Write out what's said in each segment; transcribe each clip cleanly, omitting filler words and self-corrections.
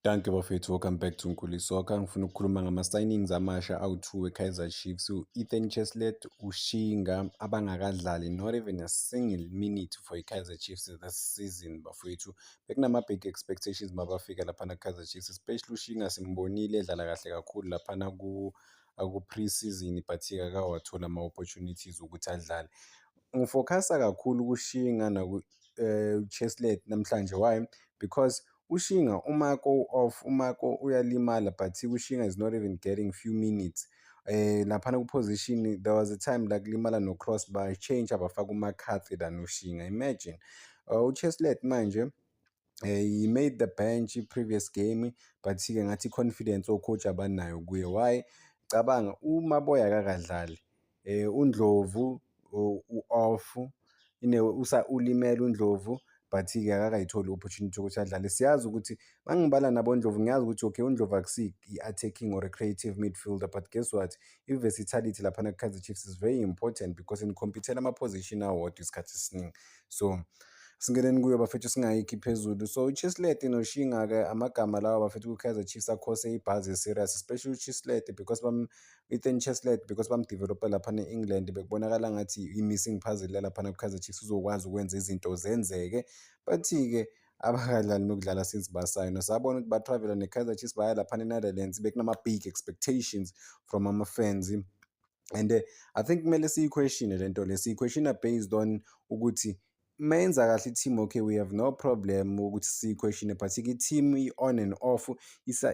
Dankie bafethu, welcome back to Nkuli Soccer. Ngifuna ukukhuluma ngama-signings amasha awu-2 we-Kaizer Chiefs, u-Ethan Chislett, uShinga, abangakadlali not even a single minute for i-Kaizer Chiefs this season bafowethu. Bekunama-big expectations mabafika laphana ku-Kaizer Chiefs, especially uShinga. Simbonile edlala kahle kakhulu laphana ku-pre-season, but-ke akawathola ama-opportunities ukuthi adlale. Ngi-focus-a kakhulu kuShinga naku-Chislett namhlanje. Why? Because uShinga, uMako off, uMako uyalimala, but uShinga is not even getting few minutes laphana ku-position. There was a time la kulimala no-Cross, ba-change, abafaka uMcCarthy than uShinga. Imagine uChislett manje, he made the bench previous game, but-ke ngathi i-confidence o-coach abanayo kuye. Why? Cabanga, uMaboya akakadlali, uNdlovu u-off, ulimele uNdlovu, but-ke akakayitholi i-opportunity yokuthi adlale. Siyazi ukuthi mangibala nabo Ndlovu, ngiyazi ukuthi okay, uNdlovu akusiyi i-attacking or a creative midfielder, but guess what, i-versatility laphana ku-Kaizer Chiefs is very important because ni-compete-ela ama-position awodwa isikhathi esiningi. So singeneni kuyo bafethu, singayikhi phezulu. So uChislett noShinga-ke, amagama lawa bafethu ku-Kaizer Chiefs a-cause i-buzz e-serious, especially uChislett because bam Ethan Chislett, because bam-develop-a laphana e-England. Bekubonakala ngathi i-missing puzzle yalaphana ku-Kaizer Chiefs, uzokwazi ukwenza izinto zenzeke, but-ke abakadlali nokudlala since basayina. Sabona ukuthi ba-travel-a ne-Kaizer Chiefs, baya laphana e-Netherlands. Bekunama-big expectations from ama-fans and I think kumele siyi-question-e le nto le, siyi-question-a based on ukuthi mayenza kahle i-team, okay, we have no problem ukuthi siyi-question-e, but-ke i-team i-on and off,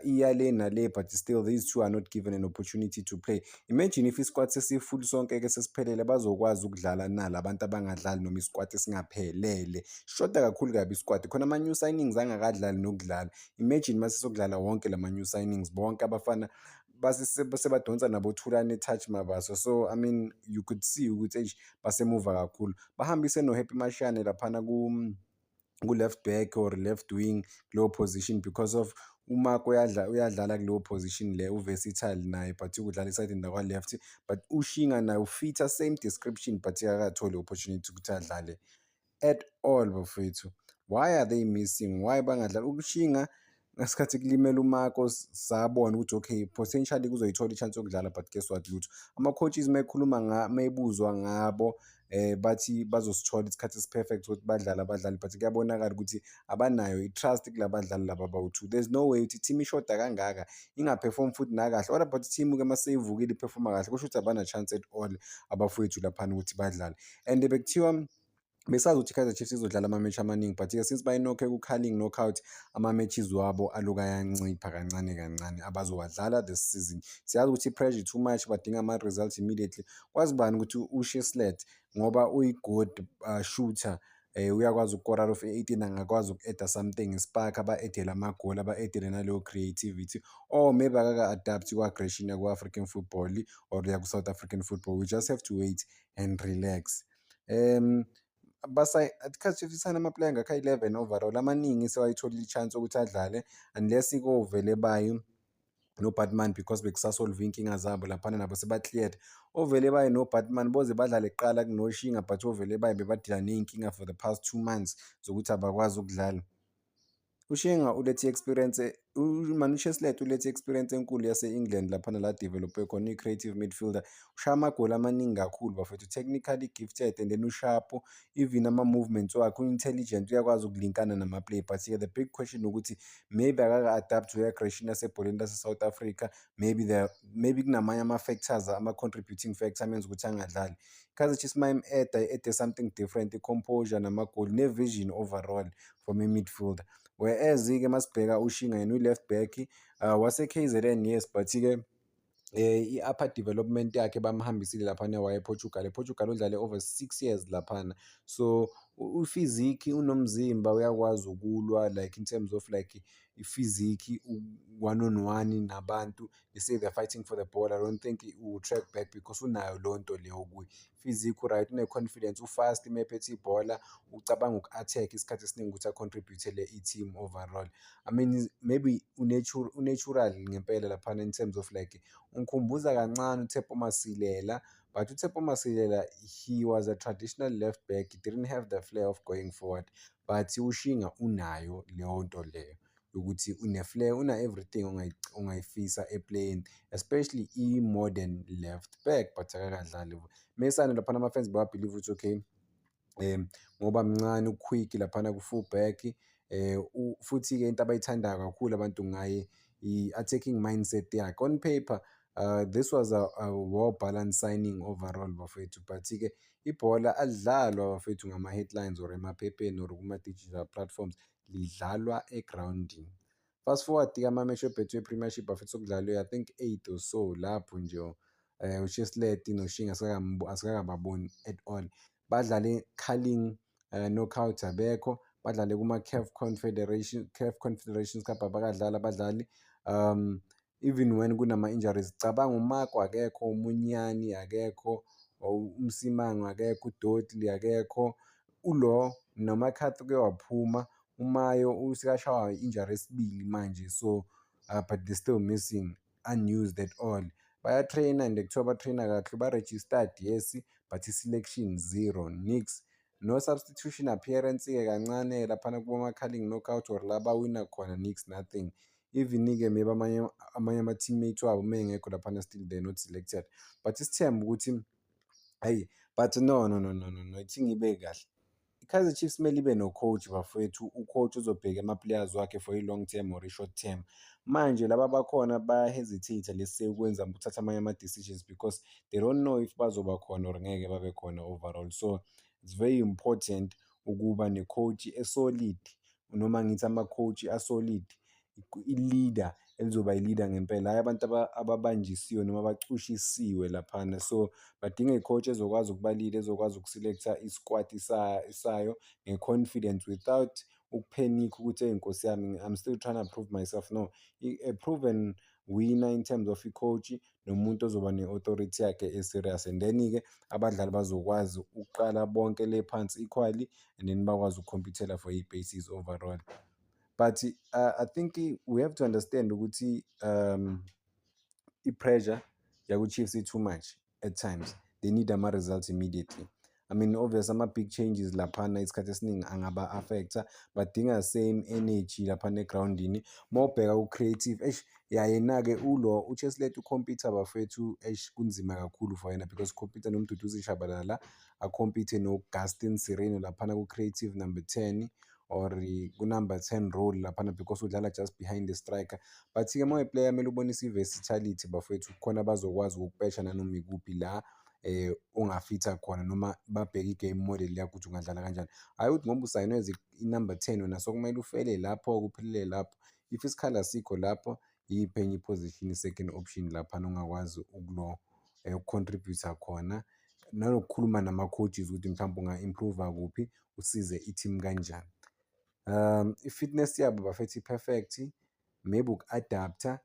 iya le nale, but still these two are not given an opportunity to play. Imagine if i-squad sesi-full sonke-ke, sesiphelele, bazokwazi ukudlala na la bantu abangadlali noma i-squad esingaphelele? Sishoda kakhulu kabi i-squad khona, ama-new signings angakadlali nokudlala. Imagine mase sokudlala wonke lama-new signings, bonke abafana sebadonsa nabo-Thulani Touch Mabaso. So I mean, you could see ukuthi eish, basemuva kakhulu. Bahambise no-Happy Mashiane laphana ku-left back or left wing, kuleyo position, because of uMako uyadlala kuleyo position le, u-versatile naye, but udlala esayidini lakwa-left, but uShinga naye u-fit-a same description, but akakatholi i-opportunity ukuthi adlale at all bafowethu. Why are they missing? Why bangadlali? UShinga, ngesikhathi kulimele uMako, sabona ukuthi okay, potentially kuzoyithola i-chance yokudlala, but guess what? Lutho. Ama-coaches uma ekhuluma, mayebuzwa ngabo, bathi bazosithola isikhathi esi-perfect ukuthi badlale abadlali, but kuyabonakala ukuthi abanayo i-trust kula badlali laba abawu-two. There's no way ukuthi i-team ishoda kangaka inga-perform futhi nakahle. What about i-team-ke maseyivukile, i-perform-a kahle? Kusho ukuthi abana-chance at all abafowethu laphana ukuthi badlale. And bekuthiwa besazi ukuthi i-Kaizer Chiefs izodlala ama-match amaningi, but-ke since bayinokhe ku-Carling Knockout, ama-matches wabo aloku ayancipha kancane kancane abazowadlala this season. Siyazi ukuthi i-pressure too much, badinga ama-results immediately. Kwazi bani ukuthi uChislett, ngoba uyi-good shooter, uyakwazi ukukora out of 18, angakwazi uku-add-a something, spark, aba-add-ele amagoli, aba-add-ele naleyo creativity, or maybe akaka-adapt ku-aggression yaku-African football or yaku-South African football. We just have to wait and relax. I-Kaizer Chiefs isayine ama-player angakho ayi-11 overall, amaningi sewayitholile i-chance yokuthi adlale, unless koVelebayi no-Baartman, because bekusa-solve iy'nkinga zabo laphana, nabo seba-cleared. OVelebayi no-Baartman boze badlale kuqala kunoShinga, but oVelebayi beba-deal-a ney'nkinga for the past 2 months zokuthi abakwazi ukudlala. UShinga ulethe i-experience, mani uChislett ulethe i-experience enkulu yase-England laphana la develop-e khona, uyi-creative midfielder, ushaya amagoli amaningi kakhulu bafethu, technically gifted and then u-sharp, even ama-movements wakhe, u-intelligent, uyakwazi ukulinkana nama-player. But-ke the big question ukuthi maybe akaka-adapt to i-aggression yasebholeni lase-South Africa, maybe the maybe kunamanye ama-factors, ama-contributing factor amenza ukuthi angadlali. I-Kaizer Chiefs mayim-add-a, i-add-e something different, i-composure namagoli ne-vision overall from i-midfielder. Whereas-ke masibheka uShinga, yena uyi-left back wase-KZN, yes, but-ke i-upper development yakhe bamhambisile laphana waya ePortugal. EPortugal udlale over 6 years laphana, so u-physique, unomzimba, uyakwazi ukulwa, like in terms of like i-physique, one on one nabantu, they say they're fighting for the ball, I don't think u-track back because unayo leyo nto leyo kuye. Physique u-right, une-confidence, u-fast uma ephethe ibhola, ucabanga uku-attack isikhathi esiningi ukuthi a-contribute-ele i-team overall. I mean, maybe u-natural ngempela laphana in terms of like ungikhumbuza kancane uTshepo Masilela, but uTshepo Masilela, he was a traditional left back, he didn't have the flair of going forward, but uShinga unayo leyo nto leyo. Yokuthi une-flair, una-everything ongayifisa e-player-ni, especially i-modern left back, but akakadlali. Mesana laphana ama-fans bawa-believe ukuthi okay, ngoba mncane, u-quick laphana ku-full back, futhi-ke into abayithandayo kakhulu abantu ngaye i-attacking mindset yakhe. On paper, this was a well balanced signing overall, bafowethu, but-ke ibhola alidlalwa, bafowethu, ngama-headlines or emaphepheni or kuma-digital platforms, lidlalwa egrawundini. Fast forward-ke, ama-match we-Betway Premiership, bafethu, sokudlalwe I think eight or so lapho nje, uChislett noShinga asikakababoni at all. Badlale Carling Knockout, abekho, badlale kuma-CAF Confederation, CAF Confederations Cup, abakadlali abadlali, even when kunama-injuries. Cabanga, uMako akekho, uMunyani akekho, uMsimango akekho, uDudley akekho, ulo noMcCarthy uke waphuma, uMayo usekashawa i-injury yesibili manje, so but they still missing, unused at all. Baya-train-a and kuthiwa ba-train-a kahle, ba-registered, yes, but i-selection zero, nix. No substitution appearance-ke kancane laphana kuboma-Carling Knockout or la bawina khona, nix, nothing. Even-ke maybe amanye ama-teammates wabo uma engekho laphana, still they're not selected. But isithemba ukuthi hhayi, but no, no, no, no, no, no, ithi ngiyibeke kahle. I-Kaizer Chiefs kumele ibe no-coach, bafowethu, u-coach ozobheka ama-players wakhe for i-long term or i-short term. Manje laba abakhona baya-hesitate, let's say, ukwenza, ukuthatha amanye ama-decisions because they don't know if bazoba khona or ngeke babe khona overall. So it's very important ukuba ne-coach e-solid, noma ngithi ama-coach a-solid, i-leader elizoba i-leader ngempela, hhayi abantu ababanjisiwe noma abacushisiwe laphana. So badinga i-coach ezokwazi ukuba-lead-a, ezokwazi uku-select-a i-squad sayo nge-confidence without uku-panic-a ukuthi, eyi Nkosi yami, I'm still trying to prove myself. No, a proven winner in terms of i-coach nomuntu ozoba ne-authority yakhe e-serious, and then-ke abadlali bazokwazi ukuqala bonke le phansi equally and then bakwazi uku-compete-ela for i-basis overall. But I think we have to understand ukuthi i-pressure yaku-Chiefs i-too much at times. They need ama-results immediately. I mean, obvious, ama-big changes laphana isikhathi esiningi angaba-affect-a, badinga same energy laphana egrawundini. Uma ubheka ku-creative, eish, ya, yena-ke ulo uChislett u-compete-a, bafethu, eish, kunzima kakhulu for yena because u-compete-a noMduduzi Shabalala, a-compete no-Gaston Sirino laphana ku-creative number 10 or ku-number 10 role laphana because udlala just behind the striker. But-ke uma uyi-player kumele ubonise i-versatility, bafowethu, khona bazokwazi ukukupesha nanoma ikuphi la ongafitha khona noma babheke i-game model yakho ukuthi ungadlala kanjani. Hhayi ukuthi ngoba usayinwe as i-number 10 wena sokumele ufele lapho, kuphelele lapho. If isikhala asikho lapho, iyiphi enye i-position, i-second option laphana ongakwazi ukulo uku-contribute-a khona, nanokukhuluma nama-coaches ukuthi mhlawumbe unga-improve-a kuphi, usize i-team kanjani. I-fitness yabo, bafethu, i-perfect, maybe uku-adapt-a,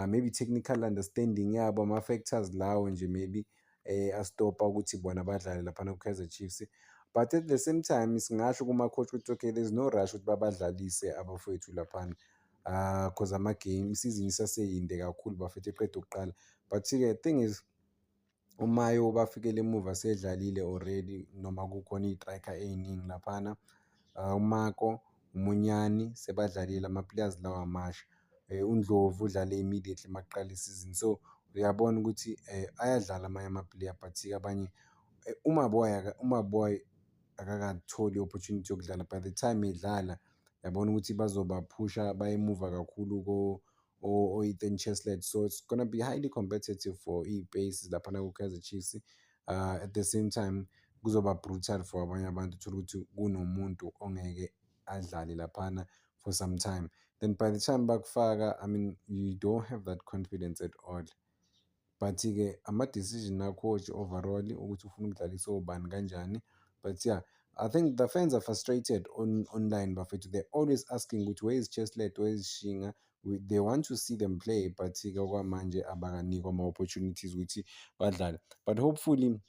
maybe technical understanding yabo, ama-factors lawo nje maybe a-stop-a ukuthi bona badlale laphana ku-Kaizer Chiefs. But at the same time singasho kuma-coach ukuthi okay, there's no rush ukuthi babadlalise abafowethu laphana, 'cause ama-game, isizini isaseyinde kakhulu, bafethu, iqeda ukuqala. But-ke thing is, uMayo bafikele emuva sedlalile already noma kukhona iy'striker ey'ningi laphana. UMako, uMunyani sebadlalile, ama-players lawa amasha. UNdlovu udlale immediately makuqala isizini, so uyabona ukuthi ayadlala amanye ama-player, but-ke abanye, uMaboe, uMaboe akakatholi i-opportunity yokudlala. By the time edlala, yabona ukuthi bazobaphusha baye emuva kakhulu o-Ethan Chislett, so it's gonna be highly competitive for iy'pace laphana ku-Kaizer Chiefs. At the same time kuzoba brutal for abanye abantu, uthole ukuthi kunomuntu ongeke adlale laphana for some time, then by the time bakufaka, I mean, you don't have that confidence at all. But-ke ama-decision a-coach overall ukuthi ufuna ukudlalisa obani kanjani. But yeah, I think the fans are frustrated on online, bafethu. They're always asking ukuthi where is Chislett, where is Shinga? They want to see them play, but-ke okwamanje abakanikwa ama-opportunities ukuthi badlale. But hopefully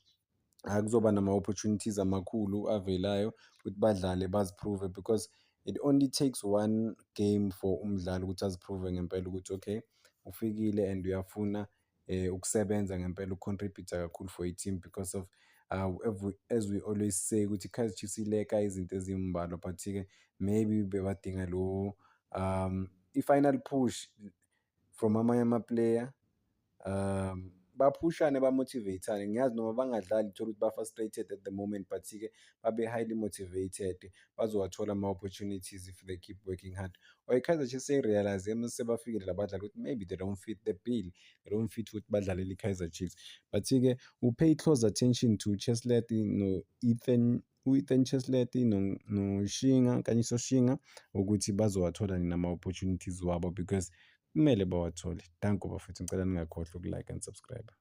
kuzoba nama-opportunities amakhulu avelayo ukuthi badlale, bazi-prove, because it only takes one game for umdlali ukuthi azi-prove ngempela ukuthi okay, ufikile and uyafuna ukusebenza ngempela, uku-contribute-a kakhulu for i-team, because of as we always say ukuthi i-Kaizer Chiefs i-lack-a izinto ezimbalwa, but-ke maybe bebadinga lo I-final push from amanye ama-player, baphushane, ba-motivate-ane. Ngiyazi noma bangadlali, uthole ukuthi ba-frustrated at the moment, but-ke babe highly motivated, bazowathola ama-opportunities if they keep working hard. Or i-Kaizer Chiefs seyi-realise mase bafikile labadlali ukuthi maybe they don't fit the bill, they don't fit ukuthi badlalele i-Kaizer Chiefs. But-ke u-pay close attention to Chislett no-Ethan, u-Ethan Chislett noShinga, Nkanyiso Shinga, ukuthi bazowathola nini ama-opportunities wabo, because kumele bawathole. Danko bafethu, ngicela ningakhohlwa uku-like and subscribe.